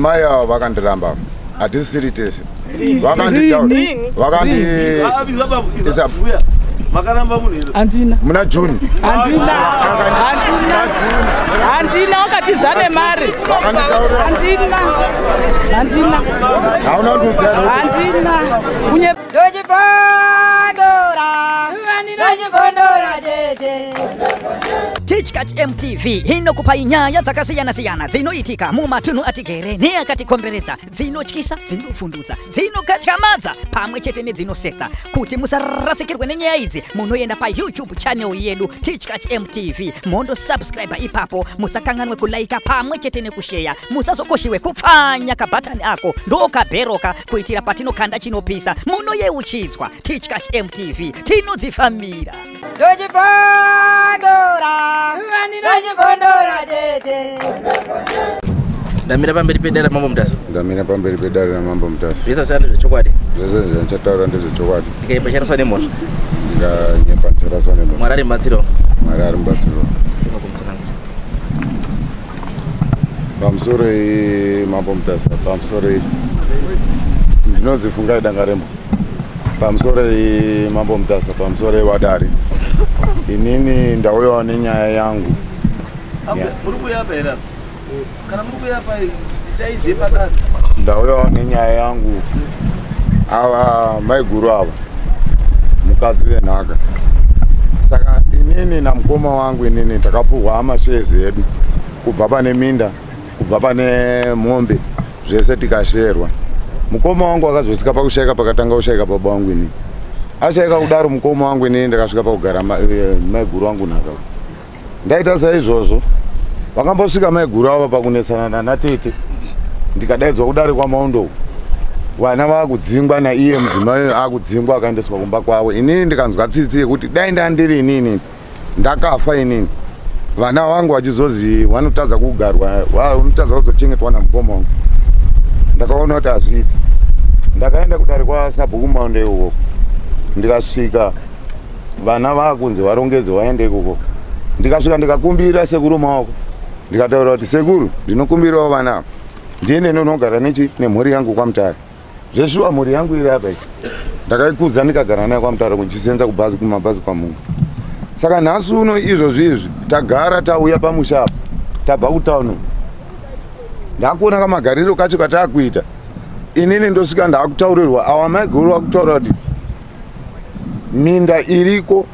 Mai ava vakandiramba, hatisisiri tese. Vakanditaura, vakandi Isa- Makaramba munhu here? Handina. Muna June. Handina, handina, handina. Wakatiza nemari. Vakanditaurira. Handina, handina. Hauna kundiudza here? Handina. Kunye. Ndochipondora, ndochipondora tete. Tichkach MTV inokupai nyaya dzakasiyana-siyana dzinoitika mumatunhu atigere neakatikomberedza, dzinotyisa, dzinofundutsa, dzinokatyamadza pamwe chete nedzinosetsa. Kuti musarasikirwe nenyaya idzi, munoenda paYouTube channel yedu Tichkach MTV, mondosubscribe ipapo. Musakanganwe kulaika pamwe chete nekusheya. Musazokoshiwe kupfanya kabhatani ako ndokabheroka, kuitira patinokanda chinopisa munoyeuchidzwa. Tichkach MTV, tinodzifambira. Ndochipondora, ndochipondora tete. Ndamira pamberi pedare raMambo Mutasa. Ndamira pamberi pedare raMambo Mutasa. Zvese zvachanda ndezvechokwadi. Zvese zvandichataura ndezvechokwadi. Ndikaipa charaswa nemhosva. Ndinganyepa ndicharaswa nemhosva. Mwari ari mubatsiro. Mwari ari mubatsiro. Semakumutsanangura. Pamusoro iyi, Mambo Mutasa, pamusoro iyi. Ndinodzifunga idangarembo. Pamusoro iyi, Mambo Mutasa, pamusoro iyi wadare. Inini ndauyawo nenyaya yangu. Ambuya, muri kuuya apa here apa? Kana muri kuuya apa, tichaizve padare. Ndauyawo nenyaya yangu. Ava maiguru ava mukadzi wenhaka. Saka inini namukoma wangu, inini takapuhwa mashezi edu kubva pane minda, kubva pane mombe, zvese tikasherwa. Mukoma wangu akazosvika pakushaika pakatanga kushaika baba wangu. Inini ashaika kudaro mukoma wangu, inini ndakasvika pakugara maiguru wangu nhaka. Ndaita saizvozvo, vakambosvika maiguru ava pakunetsana nanatete, ndikadaidzwa kudare kwaMaundo. Vana vakudzingwa naiye mudzimai, akudzingwa akaendeswa kumba kwavo. Inini ndikanzwa tsitsi yekuti dai ndandiri inini ndakafa inini, vana vangu vachizozi vanotadza kugarwa, vanotadza kuzochengetwa namukoma wangu. Ndakaona kuti hazviiti. Ndakaenda kudare kwasabhuku Maunde ikoko, ndikasvika vana vakunzi varongedze vaende ikoko. Ndikasvika ndikakumbira sekuru maoko, ndikataura kuti, "Sekuru, ndinokumbirawo vana ava ndiende ndinogara nechi nemhuri yangu kwaMutare." Zveshuwa mhuri yangu iri apa iyi, ndakaikudza ndikagara nayo kwaMutare, kuchisenza kubhazi, kumabhazi kwaMungu. Saka nhasi uno izvozvi izvi tagara tauya pamusha apa, tabva kutauni. Ndakuona kamagariro kacho kataakuita. Inini ndosvika ndaakutaurirwa, awa maiguru vakutaura kuti minda iriko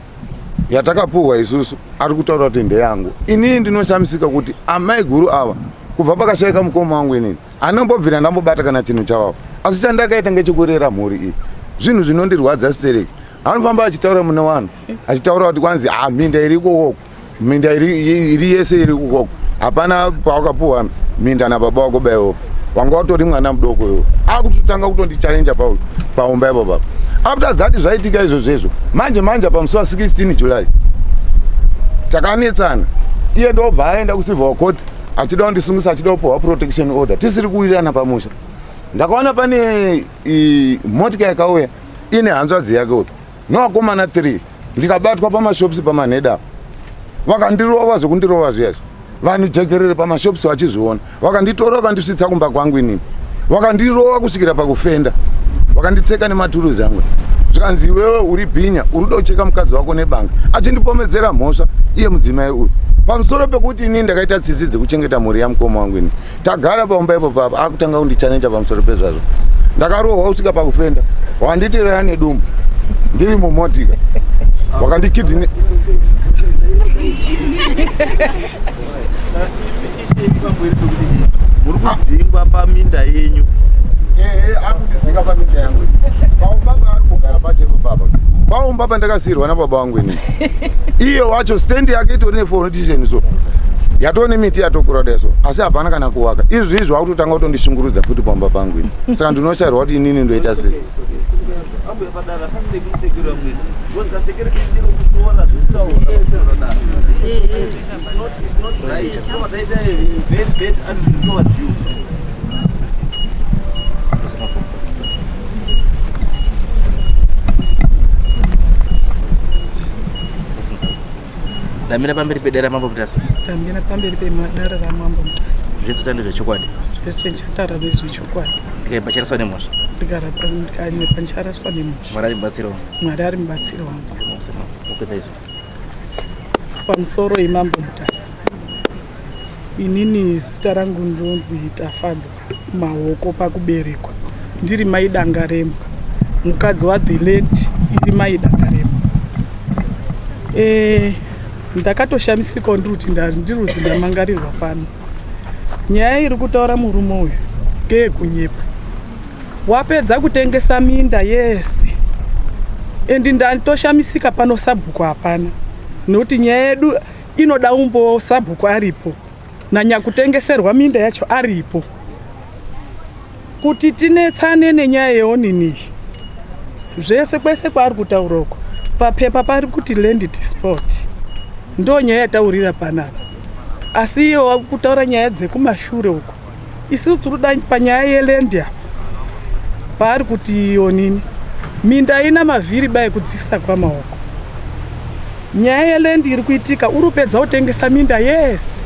yatakapuhwa isusu, ari kutaura kuti ndeyangu. Inini ndinoshamisika kuti amaiguru ava, kubva pakashaika mukoma wangu, inini anombobvira ndambobata kana chinhu chavavo, asi chandakaita ngechekurera mhuri iyi. Zvinhu zvinondirwadza stereki. Anofamba achitaura mune vanhu, achitaura kuti kwanzi a minda iri ikokoko, minda iri yese iri ikokoko. Hapana pawakapuhwa minda nababa wako baiwo, wanga watori mwana mudoko iwo. Akutotanga kutondichallenja paumba ipo papa. After that zvaitika izvozvezvo, manje manje pamusi wa16 July takanetsana. Iye ndobva aenda kucivil court achida kundisungisa, achida kupuhwa protection order, tisiri kuwirirana pamusha. Ndakaona pane motika yakauya ine hanzvadzi yake uyu nevakomana 3. Ndikabatwa pamashops pamanheda, vakandirova zvekundirova zviyazvi, vanhu jekerere pamashops vachizviona. Vakanditora vakandisvitsa kumba kwangu. Inini vakandirova kusvikira pakufenda, vakanditseka nematuruzi angu. Zvikanzi, "Iwewe uri bhinya, uri kuda kucheka mukadzi wako nebanga." Achindipomedzera mhosva iye mudzimai uyu, pamusoro pekuti inini ndakaita tsitsi dzekuchengeta mhuri yamukoma wangu. Ini tagara paumba ipo papa, akutanga kundichallenja pamusoro pezvazvo. Ndakarohwa kusvika pakufenda, wanditiraya nedumbu ndiri mumotika, wakandikidhini. Muri kudzingwa paminda yenyu. Ehe, akundidzinga paminda yangu, paumba paari kugara pachepo papa, paumba pandakasiyirwa nababa vangu inini. Iye wacho stendi yake itori nefoundation, so yatoo nemiti yatokura dai so, asi hapana kana kuvaka. Izvi izvi vakutotanga kutondishungurudza futi pamba pangu ini. Saka ndinochairwa kuti inini ndoita sei? Ambuya, padara pasekusekera mwena, because kasekere ndiro kushora zvekutaura dara. It's not right. So vasaita very bad attitude towards you. Ndamira pamberi pedare raMambo Mutasa. Ndamira pamberi pedare raMambo Mutasa. Zvese zvandezvechokwadi. Zvese ndichataura nezvechokwadi. Ndikaibacharaswa nemhosva. Ndikanyepa ndicharaswa nemhosva. Mwari ari mubatsiri wangu. Mwari ari mubatsiri wangu. Wapedza izvo. Pamusoro imambo Mutasa. Inini zita rangu ndinonzi Tafadzwa Maoko pakuberekwa. Ndiri mai Dangarembwa. Mukadzi wa the late iri mai Dangarembwa. Ndakatoshamisikawo ndiri kuti ndiruzi ndamangarirwa pano. Nyaya iri kutaura murume uyu ngeyekunyepa. Wapedza kutengesa minda yese. Endi ndatoshamisika pano sabhuku hapana. Nokuti nyaya yedu inoda umbo sabhuku aripo. Nanyakutengeserwa minda yacho aripo. Kuti tinetsane nenyaya yeonini. Zvese kwese kwaari kutaura uko. Papepa pari kuti land dispute. Ndo nyaya yataurira panapa. Asi iye kutaura nyaya dzekumashure uko. Isusu tiri panyaya yeland apa. Paari kuti onini. Minda ina mavhiri bai kudzikisa kwamaoko. Nyaya yeland iri kuitika uri kupedza kutengesa minda yese.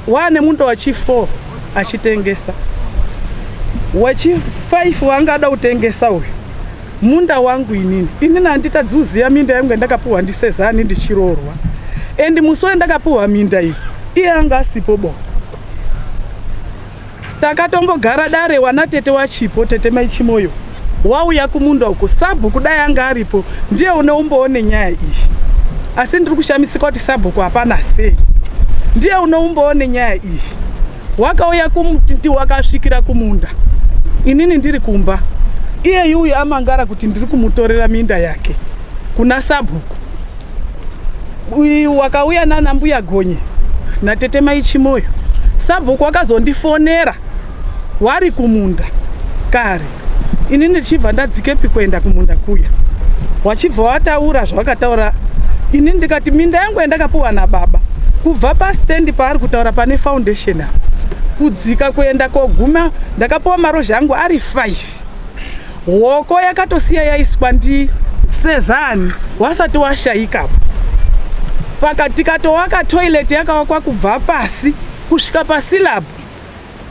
Wane munda wachi 4 achitengesa. Wachi 5 wangada kutengesa uyu. Munda wangu inini. Inini handitadzi kuziya minda yangu yandakapuwa ndisezani ndichiroorwa. Endi musi wandakapuwa minda iyi, iye anga asipo bo. Takatombogara dare wana tete wachipo, tete mai Chimoyo. Wauya kumunda uku, sabhuku dai anga aripo, ndiye unoumboone nyaya iyi. Asi ndiri kushamisika kuti sabhuku hapana sei. Ndiye unoumboone nyaya iyi. Wakauya kumuti wakasvikira kumunda. Inini ndiri kumba. Iye yuyu amangara kuti ndiri kumutorera minda yake kuna sabhuku. Uyu wakauya nana mbuya Gonye natete mai Chimoyo. Sabhuku wakazondifonera wari kumunda kare. Inini ndichibva ndadzikepi kuenda kumunda kuya. Wachibva wataura zvawakataura. Inini ndikati minda yangu yandakapuwa nababa kubva pastendi paari kutaura pane foundation apa kudzika kuenda koguma ndakapuwa marozha angu ari 5. Hoko yakatosiya yaiswa ndi Sezani wasati washaikapo. Pakati katowaka toilet yakawakwa kubva pasi kusvika pasilab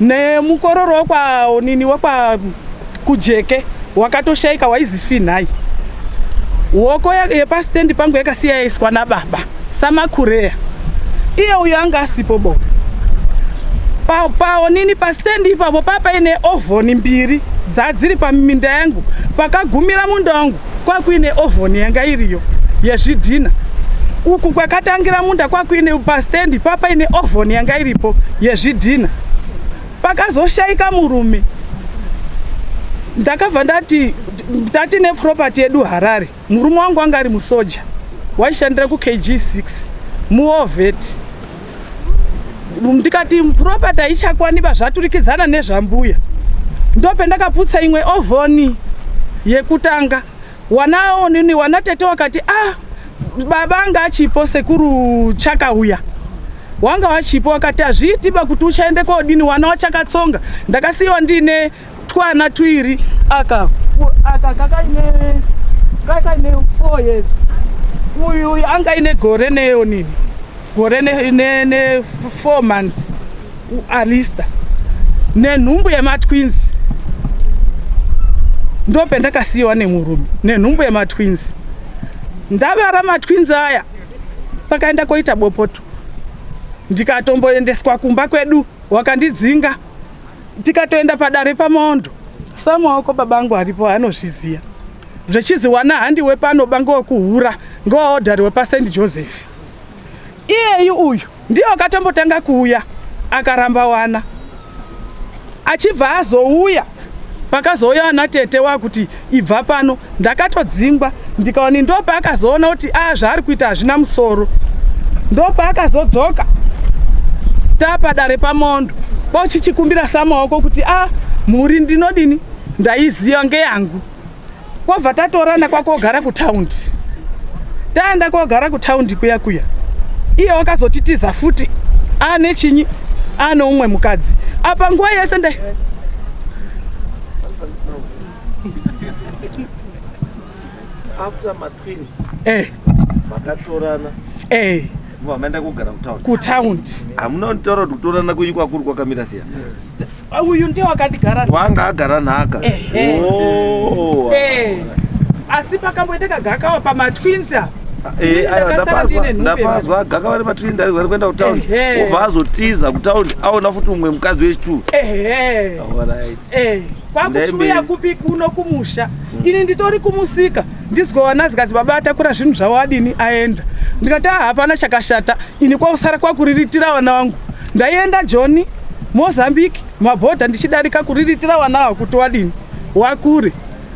nemukororo wekwa onini wekwa Kujeke wakatoshaika waizi Finhai. Hoko yepastendi pangu yakasiya yaiswa nababa Samakureya. Iye uyo anga asipo bo. Paonini pastendi ipapo papaine ovhoni mbiri dzadziri paminda yangu. Pakagumira munda wangu kwakuine ovhoni yanga iriyo yezvidhina. Uku kwakatangira munda kwakuine pastendi papaine ovhoni yanga iripo yezvidhina. Pakazoshaika murume. Ndakabva ndati tati neproperty yedu Harare. Murume wangu anga ari musoja. Waishandira ku KG6 muovet. Ndikati property haichakwani zvaturikidzana nezvambuya. Ndope ndakaputsa imwe ovhoni yekutanga. Wanaonini wana tete wakati ah baba anga achipo sekuru chakauya. Wanga wachipo wakati azviitiba kuti uchaende kodini wana wachakatsonga. Ndakasiyiwa ndine twana twiri aka aka kakaine 4 years. Uyu anga ine gore neonini. Gore ne 4 months Alista. Nenhumbu yematwins. Ndope ndakasiyiwa nemurume nenhumbu yematwins. Ndavara matwins aya pakaenda koita bopoto. Ndikatomboendeswa kumba kwedu wakandidzinga. Tikatoenda padare pamondo. Samaoko babangu aripo anozviziya. Zvechizi wana handiwe pano bango wekuhura ngoodhariwe pa St Joseph. Iyeyu uyu ndiye wakatombotanga kuuya akaramba wana. Achibva azouya pakazouya ana tete wakuti ibva pano. Ndakatodzingwa ndikaoni ndopaakazoona kuti a zvaari kuita hazvina musoro. Ndopaakazodzoka tapadare pamondo kwauchichikumbira samaoko kuti a mhuri ndinodini ndaiziya ngeyangu. Kwabva tatorana kwakogara kutaundi. Taenda kogara kutaundi kuya kuya. Iye wakazotitiza futi ane chinyi ane umwe mukadzi. Apa nguva yese ndai after matwins makatorana Maenda kugara kutaundi. Kutaundi. Hamuna kunditaura kuti kutorana kwenyu kwakuri kwakamira siya. Uyu ndiye wakandigara. Wanga agara nhaka. Ehe. Oh. Asi pakamboiteka gakawa pamatwins apa. Aiwa, Ndakasara ndine nhumbi. ndapazwa gakava rematwins arizwa rikuenda kutaundi. Ehe. Obva azotiza kutaundi aona futi umwe mukadzi wechitu. Ehe. Alright. Kwakuchiuya kupi kuno kumusha. Ini nditori kumusika. Ndizgowana zikazi baba atakura zvinhu zvavo adini aenda. Ndikati hapana chakashata. Ini kwausara kwakuriritira vana vangu. Ndaienda Joni, Mozambique, mabhodha ndichidarika kuriritira vana ava kuti wadini wakure.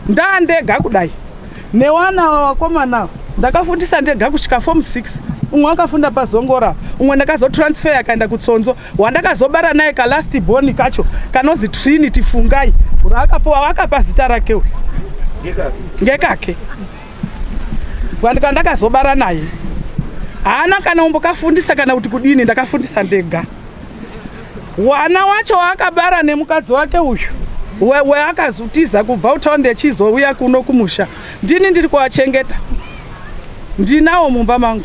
Ndaandega kudai. Newana wakomana ndakafundisa ndega kusvika form 6. Umwe akafunda pazongora, umwe ndakazotransfer akaenda kutsonzo, wandakazobara naye ka last born kacho kanozi Trinity Fungai. Raakapuwa akapa zita rake uyu. Ngekake. Wandika ndakazobara naye. Haana kana umbokafundisa kana kuti kudini, ndakafundisa ndega. Wana wacho waakabara nemukadzi wake uyu weakazutiza kubva kutaundi echizouya kuno kumusha. Ndini ndiri kuwachengeta. Ndinawo mumba mangu.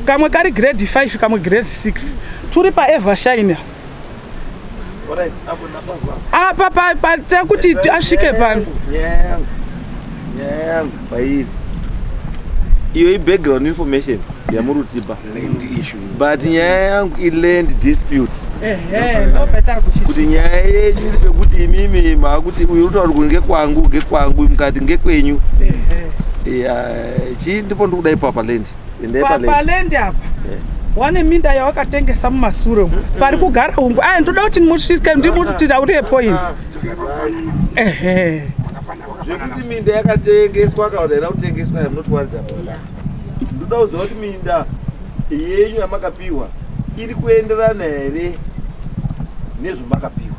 Kamwe kari grade 5 kamwe grade 6. Turi pa Evershine. Apa pa takuti asvike pano. Nyaya yangu pairi. Iyo i background information yamurutipa. Land issue. But nyaya yangu i land dispute. Ehe, ndopeta kuchisvika. Kuti nyaya yenyu iri pekuti imimi makuti uyu uri kutaura ngekwangu, ngekwangu mukati ngekwenyu. Ehe. Chii ndipo ndikuda ipa pa land. Endai pa land. Pa land apa. Wane minda yawakatengesa mumasure umu. Pari kugara hungu. Aya ndoda kuti musvike ndimutiraurire point. Ehe. Zvekuti minda yakatengeswa kana kuti haina kutengeswa, I'm not worried about that. Ndoda kuziva kuti minda yenyu yamakapiwa iri kuenderana here nezvamakapiwa.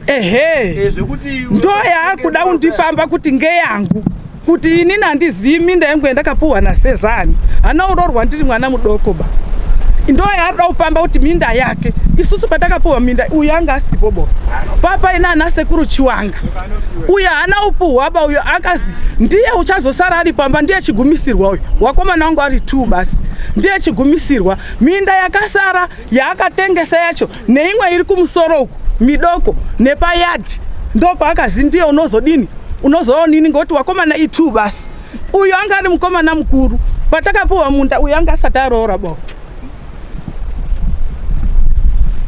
Ehe. Zvekuti ndo yaakuda kundipamba kuti ngeyangu. Kuti inini handizivi minda yangu yandakapuwa naSezani. Hana urorwa ndiri mwana mudoko ba. Ndo yaada kupamba kuti minda yake. Isusu patakapuwa minda uyu anga asipo bo. Papa ina ana sekuru Chiwanga. Uyu haana upuhwa ba uyu akazi ndiye uchazosara ari pamba ndiye chigumisirwa uyu. Wakomana wangu ari 2 basi. Ndiye chigumisirwa. Minda yakasara yaakatengesa yacho neimwe iri kumusoro uku midoko nepayadi. Ndo paakazi ndiye unozodini? Unozoonini ngoti wakomana i2 basi. Uyu anga ari mukomana mukuru. Patakapuwa munda uyu anga asati aroora bo.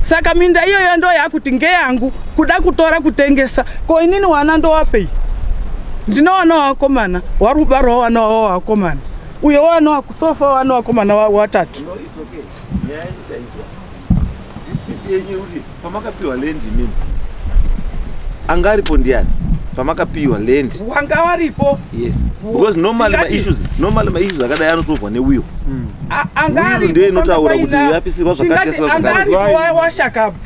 Saka minda iyoyo ndo yakuti ngeyangu kuda kutora kutengesa. Ko inini wana ndowapei? Ndinowana wakomana, warubarwa wana wakomana. Uyo wana wakusofa wana wakomana watatu. No, it's okay. Nyaya ichaitwa. Dispute yenyu kuti pamakapiwa land imimi. Anga aripo ndiani? Pamakapiwa land. Wanga waripo. Yes. Because normally my issues, akadai anosolvwa newill. Anga aripo. Ndiyo inotaura kuti uyapisirwa zvakateswa zvakati. Anga aripo washakabvu.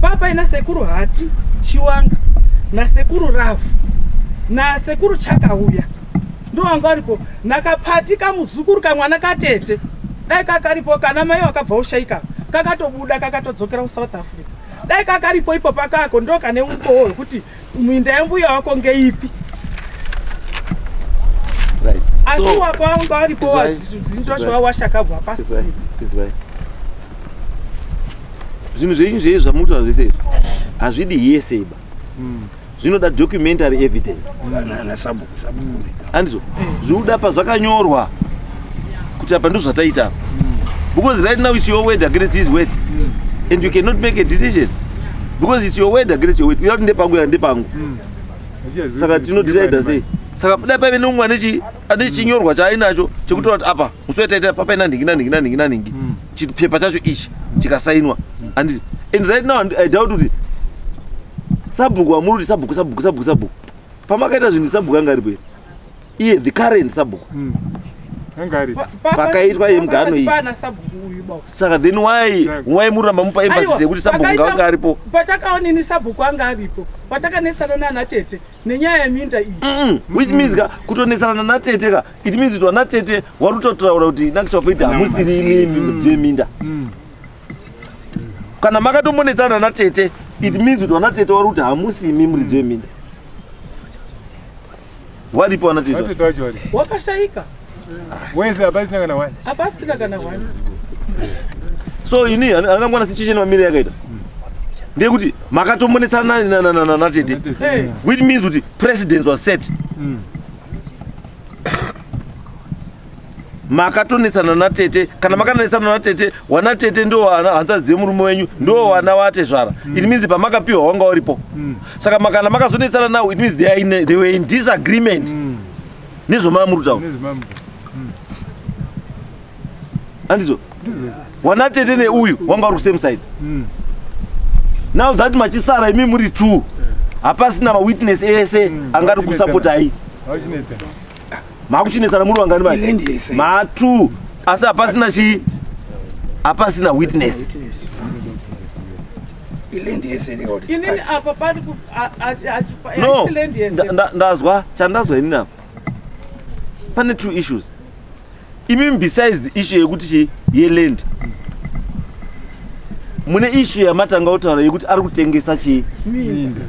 Papa ina sekuru Hati Chiwanga na sekuru Ravu na sekuru Chakauya. Ndo wanga aripo. Nakapati kamuzukuru kamwana katete. Dai kakaripo kana mai wakabva ushaika. Kakatobuda kakatodzokera ku South Africa. Dai kakaripo ipo pakako ndo kane umbowo wekuti minda yambuya wako ngeipi. Right. Asi wako aripo wazvinhu washakabva pasi. Izwai. Zvinhu zvenyu zvei zvamutaura zvese izvi hazvidi hearsay ba. Zvinoda documentary evidence. Andizvo zvinoda pazvakanyorwa kuti apa ndizvo zvataita apa. Because right now it's your word against his word. And you cannot make a decision. Because it's your word against your word. You don't know ndepangu. Saka tinodecide sei? Saka dai paive neumwe ane chinyorwa chaainacho chekutora kuti apa musi wataita papaina nhingi nanhingi nanhingi nanhingi. Chipepa chacho ichi chikasainwa. And right now I doubt kuti sabhuku wamuri kuti sabhuku sabhuku sabhuku sabhuku. Pamakaita zvinhu sabhuku anga aripo here? Iye the current sabhuku. Pakaitwa yemugano iyi. Saka then why muramba mupa emphasis yekuti sabhuku ngavanga aripo? Patakaonini sabhuku anga aripo. Patakanetsana nana tete nenyaya yeminda iyi. Which means ka kutonetsana nana tete ka it means kuti vana tete vari kutotaura kuti nakuchapoita hamusiri imimi mudziyo yeminda. Kana makatombonetsana nana tete it means kuti vana tete vari kuti hamusi imi muridzo yeminda. Waripo vana tete? Wakashaika. Wese hapasina kana one. Hapasina kana one. So ini angangwana situation mamire yakaita. Ndekuti makatombonetsana natete. Which means kuti precedence was set. Makatonetsana natete kana makanetsana natete wana tete ndo wana hanzadzi dzemurume wenyu ndo wana watezvara. It means pamakapiwa wanga uripo. Saka makana makazonetsana now it means they were in disagreement. Nezvomamurutawo. Andizo. Wana tete neuyu wanga uri same side. Now that machisara imi muri two hapasina ma witness ese angari kusapotai. Makuchinetsana muri wangani manje? Ma two asi hapasina chi hapasina witness. Inini apa pari ku no ndazwa chandazwa inini apa. Pane two issues. Even besides the issue yekuti chi yeland. Mune issue yamatanga kutaura yekuti ari kutengesa chi minda.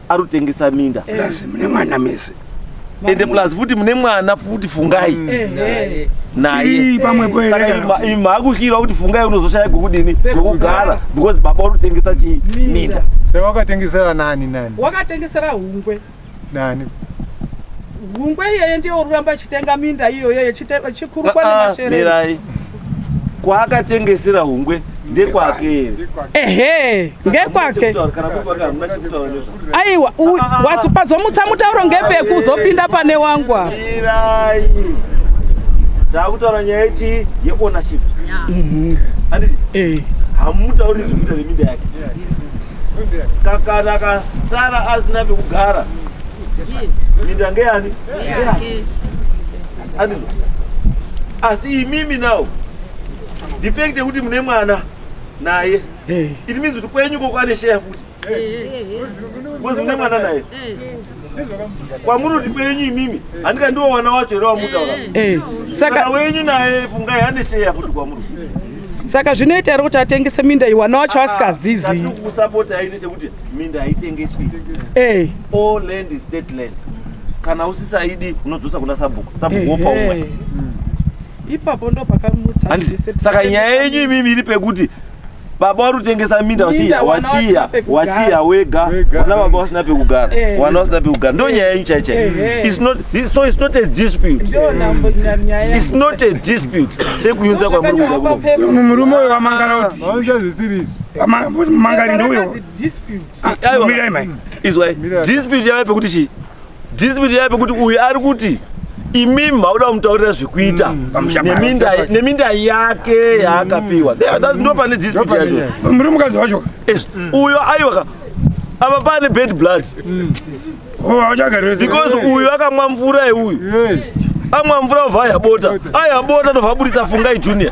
Ari kutengesa minda. Plus mune mwana mese. Ende plus futi mune mwana futi Fungai. Naye. Saka imi makutyira kuti Fungai unozoshaya kwekudini kwekugara because baba uri kutengesa chi minda. Saka wakatengesera nani nani? Wakatengesera Hungwe. Nani? Hungwe iyeye ndiyo uramba achitenga minda iyoyo chikurukwa nemashereni. Mirai. Kwaakatengesera Hungwe ndekwake here? Ehe, ngekwake. Aiwa, pazomutsa mutauro ngepekuzopinda pane wangu apa. Mirai. Takutaura nyaya yechi yeownership. Handiti? Hamutauri zvekuita neminda yake. Kana akasara asina pekugara. Minda ngeyani? Ngeyake. Handiti? Asi imimi now the fact yekuti mune mwana naye it means kuti kwenyu koko ane share futi. Because mune mwana naye. Kwamuri kuti kwenyu imimi handika ndiwo mwana wacho here wamutaura. Saka wenyu naye Fungai ane share futi kwamuri. Saka zvinoita here kuti atengese minda iyi wana wacho asikazizi? Kusapota aite chekuti minda haitengeswi. All land is state land. Kana usisaidi unodzosa kuna sabhuku. Sabhuku wopa umwe. Ipapo ndo pakamutsa. Saka nyaya yenyu imimi iri pekuti baba vari kutengesa minda wachiya wega wana baba vasina pekugara wana vasina pekugara ndo nyaya yenyu chaichai. It's not so it's not a dispute. It's not a dispute sekuyunza kwamuri kuita kuno. Murume uyo wamangara kuti mangari ndoyo. Aiwa izwai dispute yave pekuti chi dispute yave pekuti uyu ari kuti imimi mauda kumutaurira zvekuita neminda yake yaakapiwa. Ndo pane dispute yacho. Muri mukadzi wacho. Uyo aiwa apa pane bad blood. Because uyu akamwa mvura uyu. Amwa mvura obva ayabota. Ayabota ndobva abudisa Fungai Junior.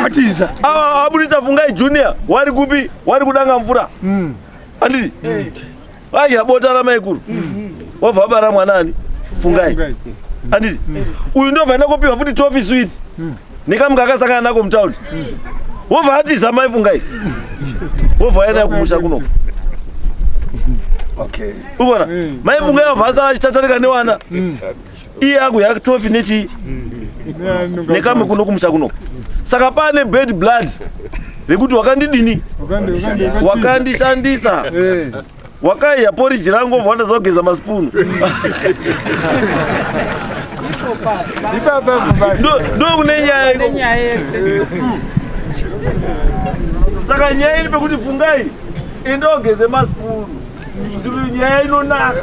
Atiza. Abudisa Fungai Junior wari kupi? Wari kudanga mvura. Handiti? Ayabota ramaikuru. Wabva abara mwana ani? Fungai. Handiti? Uyu ndobva aenda kopiwa futi toffee sweet. Nekamuka akasangana nako mutaundi. Wobva atiza mai Fungai. Wobva aenda kumusha kuno. Okay. Ukaona? Mai Fungai wabva asara achitatarika newana. Iye akuya toffee nechi nekamwe kuno kumusha kuno. Saka pane bad blood rekuti wakandidini? Wakandishandisa. Wakaiya porridge rangu obva wandazogeza masipunu. Ndo kune nyaya iko. Saka nyaya iri pekuti Fungai enda ogeze masipunu. Nyaya inonaka.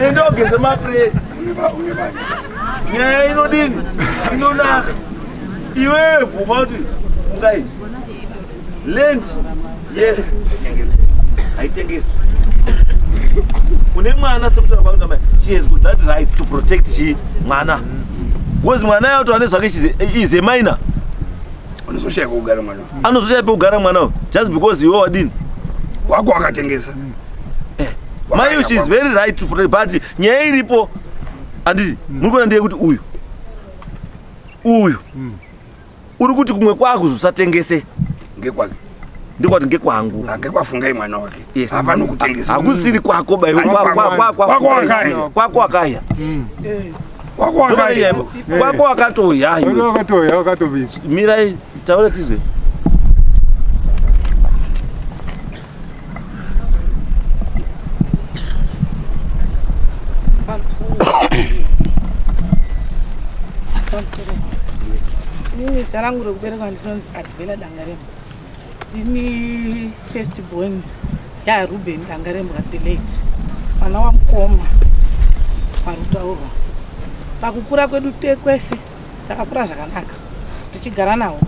Enda ogeze mapureti. Nyaya inodini? Inonaka. Iwewe bvuma kuti Fungai land yes haitengeswi. Une mwana sekutaura kwakuita mai she has got that right to protect chi mwana. Because mwana yacho ane zvake is a minor. Anozoshaya kugara mwana. Anozoshaya pekugara mwana just because iwe wadini? Wako wakatengesa. Mai she is very right to protect but nyaya iripo handiti muri kuona ndeye kuti uyu uyu uri kuti kumwe kwako usatengese ngekwake. Ndikwati ngekwangu. Ngekwafungai mwana wake. Yes. Hapana kutengesa. Hakusiri kwako bai kwako wakaya. Kwako wakaya. Kwako wakatoya iwe. Wakatoya wakatobviswa. Mirai taura tizwe. Inini zita rangu rekuberekwa ndinonzi Advela Dangarembwa. Ndini first born yaRuben Dangarembwa the late. Mwana wamukoma parutaurwa. Pakukura kwedu kwese takakura zvakanaka tichigara nawo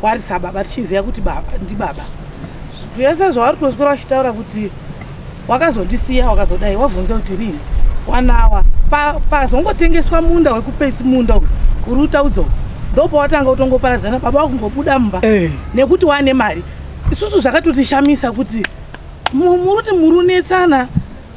wari sababa tichiziva kuti baba ndibaba. Zvese zvavari kutoswera vachitaura kuti wakazondisiya wakazodai wabvunza kuti rini wanawa pazongotengeswa munda wekupetsi munda uyu uri utaudzo ndopawatanga kutongoparadzana baba wakungobuda mumba nekuti wane mari. Isusu zvakatotishamisa kuti muruti murunetsana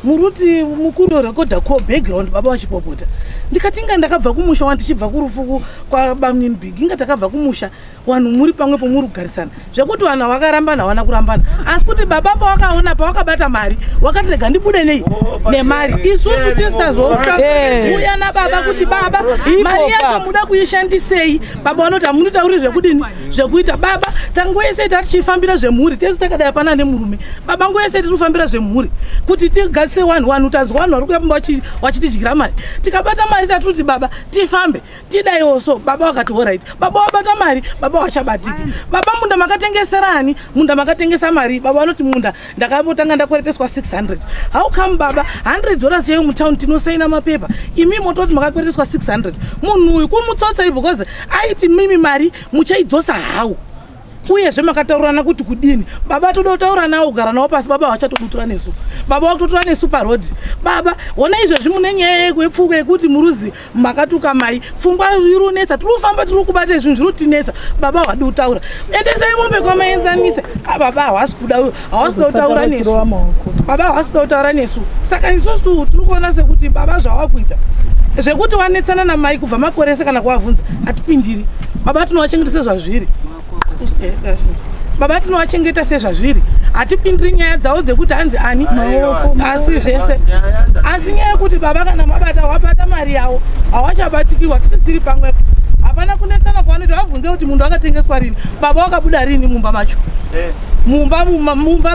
muruti mukuru rekodha ko background baba vachipopota. Ndikati inga ndakabva kumusha wandichibva kurufu kwabamunini Big, inga takabva kumusha vanhu muri pamwepo muri kugarisana zvekuti vanhu vakarambana havana kurambana, asi kuti baba pawakaona pawakabata mari wakati rega ndibude nei nemari. Isusu tisazouya nababa kuti baba mari yacho muda kuishandisei. Baba vanoti hamunitauri zvekudini zvekuita. Baba tangoese tatichifambira zvemhuri tese takadai hapana nemurume. Baba ngoese tiri kufambira zvemhuri kuti tigadzise vanhu vanhu tazwa vanhu vari kuuya pamba vachitidyira mari. Tikabata mari tatuti baba tifambe tidaiwo so. Baba wakati alright. Baba wabata mari, baba wachabatiki. Baba munda makatengeserani? Munda makatengesa mari. Baba vanoti munda ndakambotanga ndakwereteswa 600. How come baba $100 yeyo mutown tinosaina mapepa imi mototi makakwereteswa 600? Munhu uyu kumutsotsai because aiti mimi mari muchaidzosa hau. Uyezve makataurirana kuti kudini. Baba toda kutaura nawo kugara nawo pasi, baba vachatodutura nesu. Baba vakutotura nesu parodhi. Baba ona izvezvi mune nyaya yepfungwa yekuti muruzi makatuka mai, pfungwa iri kunetsa, tiri kufamba tiri kubata zvinhu zviri kutinetsa. Baba havadi kutaura. Endesai mombe kwamaenzanise. Baba havasi kuda, havasi kuda kutaura nesu. Baba havasi kuda kutaura nesu. Saka isusu tiri kuona sekuti baba zvavakuita zvekuti wanetsana namai kubva makore ese kana kuvabvunza hatipindiri. Baba tinovachengeta sezvazviri. Baba tinovachengeta sezvazviri, hatipindiri nyaya dzavo dzekuti hanzi ani asi zvese. Asi nyaya yekuti baba kana mabata wabata mari yavo hawachabatikirwa, tisisiri pamwepo. Hapana kunetsana kwavanoita. Vabvunze kuti munhu akatengeswa rini, baba wakabuda rini mumba macho, mumba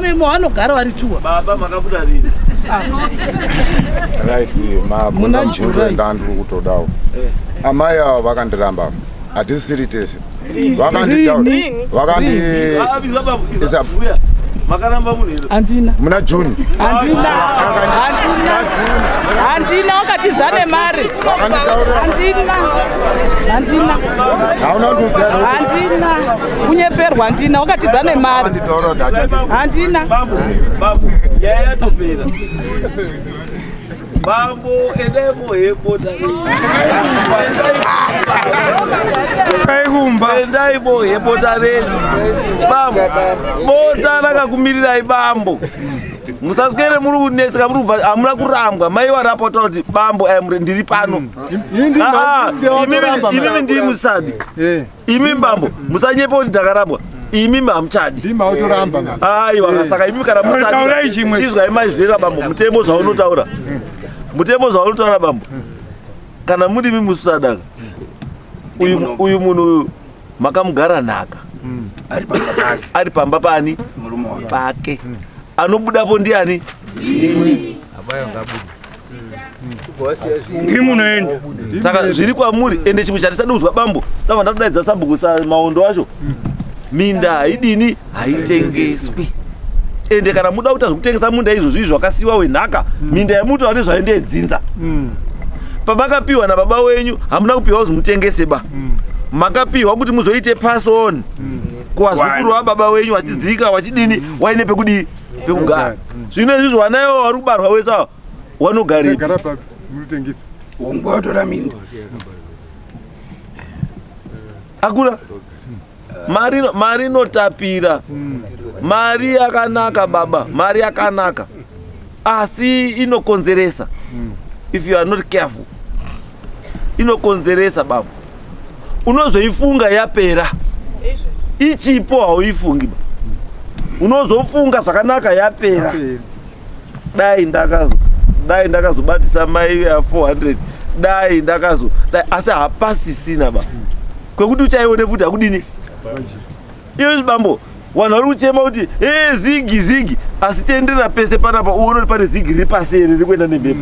memo vanogara vari tuwa. Baba makabuda rini? Right, mabvunza mubvunzo ndandiri kutodawo. Amai ava vakandiramba, hatisisiri tese. Makaramba munhu here? Handina. Muna June. Handina. Handina wakatiza nemari. Handina. Handina. Hauna kundiudza. Handina. Kunyeperwa handina wakatiza nemari. Handina. Bambo, bambo, nyaya yatopera. Bambo endai muhebota renyu. Endai muhebota renyu. Bambo, bota rakakumirirai bambo. Musaswere muri kunetseka muri kubva hamuna kurambwa. Mai warapota kuti bambo ndiri pano. Imimi ndiri musadi. Imi bambo musanyepa kuti ndakarambwa. Imi hamuchadi. Aiwa saka imi kana musadi chizwai maizvera bambo mutemo zvaunotaura. Mutemo zvaunotaura bambo. Kana muri imi musadaka. Uyu munhu makamugara nhaka. Ari pamba pani? Pake. Anobudapo ndiani? Ndimi. Ndimi munoenda. Saka zviri kwamuri ende chimwe chatisadi kuzwa bambo. Saka ndatodaidza sabhuku maondo acho. Minda haidini haitengeswi. Ende kana muda kuita zvekutengesa munda izvozvi izvo wakasiyiwa wenhaka, minda yemuto ane zvaende dzinza. Pamakapiwa nababa wenyu hamuna kupiwa kuti mutengese ba. Makapiwa kuti muzoite pass on kuvazukuru vababa wenyu vachidzika vachidini waine pekudii pekugara. Zvino izvizvo vana ivo vari kubarwa wese ava vanogarira Ungotora minda. Akura mari inotapira. Mari yakanaka baba, mari yakanaka asi inokonzeresa. If you are not careful inokonzeresa baba. Unozoifunga yapera. Ichipo hauifungi ba. Unozofunga zvakanaka yapera. Dai ndakazobatisa mai ya 400 Dai ndakazo dai, asi hapasisina ba. Kwekuti uchaione futi hakudini. Iyo bambo vanhu vari kuchema kuti e zigi zigi, asi tendera pese panapa uone kuti pane zigi riri pasi here riri kuenda nemhepo.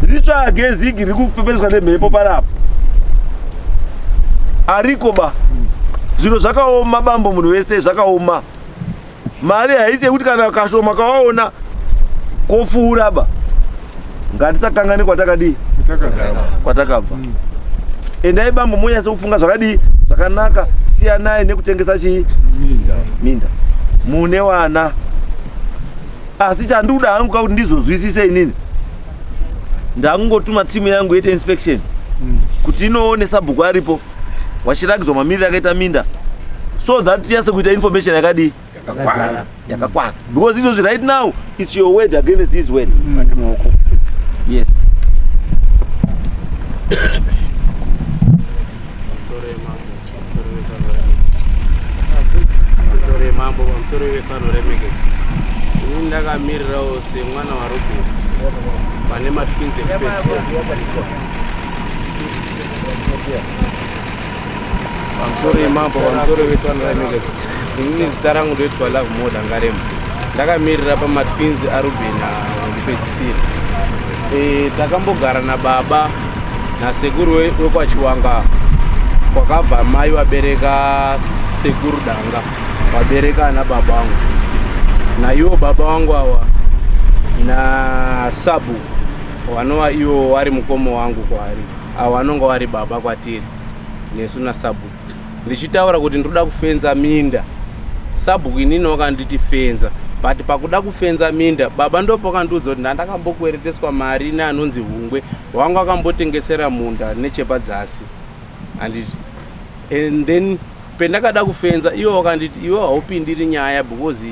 Ritsvage zigi riri kupepereswa nemhepo panapa. Ariko ba. Zviro zvakaoma bambo, munhu wese zvakaoma. Mari haisi yekuti kana kashoma kawaona kopfuura ba. Ngatisakangane kwatakadii, kwatakabva. Endai bambo munyatse kufunga zvakadii zvakanaka. Siyanai nekutengesa chii minda. Mune wana. Asi chanduda hangu kakuti ndizozwisise inini, ndakungotuma timu yangu yoita inspection kuti inoone sabhuku aripo wachirakidzwa mamiriro akaita minda, so that tiyase kuita information yakadii yakakwana, because izvozvi right now it's your word against his word. Yes. Mambo pamusoro wese anoremekedza. Ini ndakamirirawo semwana waRobert pane matwins express. Pamusoro yemambo, pamusoro wese anoremekedza. Inini zita rangu ndoitwa Love Moda Ngarema. Ndakamirira pamatwins aRuben wekupedzisira. Takambogara nababa nasekuru wekwaChiwanga, kwakabva mai vabereka sekuru Danga, vabereka ana baba vangu. Naiwo baba vangu awa nasabu vanova iwo vari mukoma wangu kwaari, ava vanonga vari baba kwatiri nesu nasabu. Ndichitaura kuti ndinoda kufenza minda, sabhuku inini wakanditi fenza, but pakuda kufenza minda baba ndopakandiudza kuti ndandakambokwereteswa mari neanonzi Hungwe wangu akambotengesera munda nechepadzasi, handiti. And then pendakada kufenza iwe wakanditi iwe haupindiri nyaya because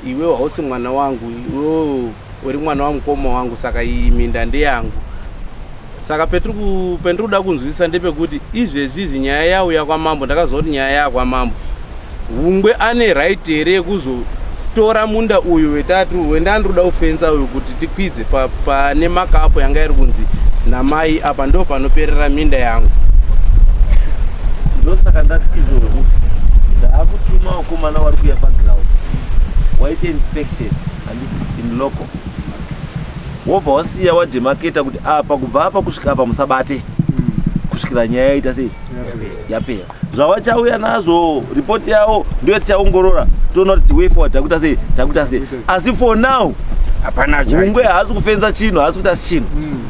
iwe hausi mwana wangu, iwe uri mwana wamukoma wangu, saka iyi minda ndeyangu. Saka pendiri kuda kunzwisisa ndepekuti izvezvizvi nyaya yauya kwamambo, ndakaziva kuti nyaya yakwamambo Hungwe ane right here yekuzotora munda uyu wetatu wendandiri kufenza uyu kuti tikwidze pane makapo yanga iri kunzi namai apa ndo panoperera minda yangu. Ndosaka ndati izvozvo ndaakutuma vakomana vari kuuya paground waite inspection, handiti, in local, wobva wasiya wademarcata kuti apa kubva apa kusvika apa musabate kusvikira nyaya yaita sei yapera. Zvavachauya nazvo ripoti yavo ndiyo tichaongorora toona kuti way forward takuita sei takuita sei. Asi for now hapana. Hungwe haasi kufenza chinhu, haasi kuita chinhu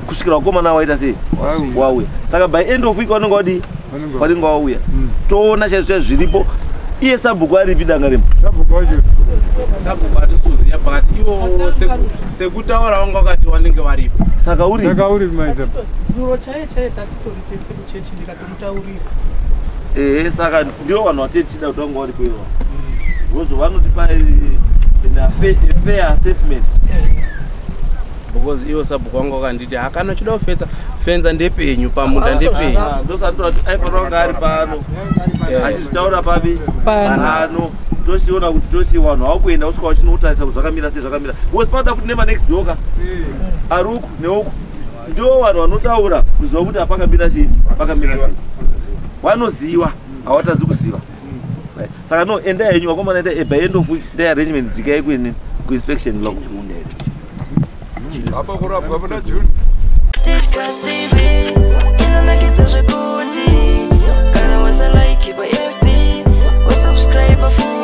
kusvikira vakomana waita sei wauya. Saka by end of week vanonge vadii, vanenge vauya, toona chaizvo chaizvo zviripo. Iye sabhuku aripi danga remo? Sabhuku hatisi kuziva pakati ivo sekutaura vangu vakati vanenge varipo. Saka uri Saka uri maisa. Zuro chaiye chaiye tatitori tese muchechi ndikatomutaurira. Ehe, saka ndivo vanhu vatee tichida kuti vange varipo ivo, because vanotipa a fair assessment. Because ivo sabhuku vangu vakanditi hakana uchida kufenza fenza ndepenyu pamunda ndepenyu. Ndosandoti aifanira kunge ari pano achizvitaura papi Pano. pano, tochiona kuti tochi vanhu vakuenda kusvika vachinotarisa kuti zvakamira sei zvakamira, because panoda kuti nema next door ka ari uku neuku ndo vanhu vanotaura kuziva kuti apakamira chii pakamira sei, vanoziva, havatadzi kuziva. Right. Saka no, endai henyu vakomana, endai by end of week ndai arrangement dzikai kuini kuinspection local. Apa kurapwa muna June. Tichkach TV inonakidza zvekuti kana wasalike pa FB wasubscribe futi.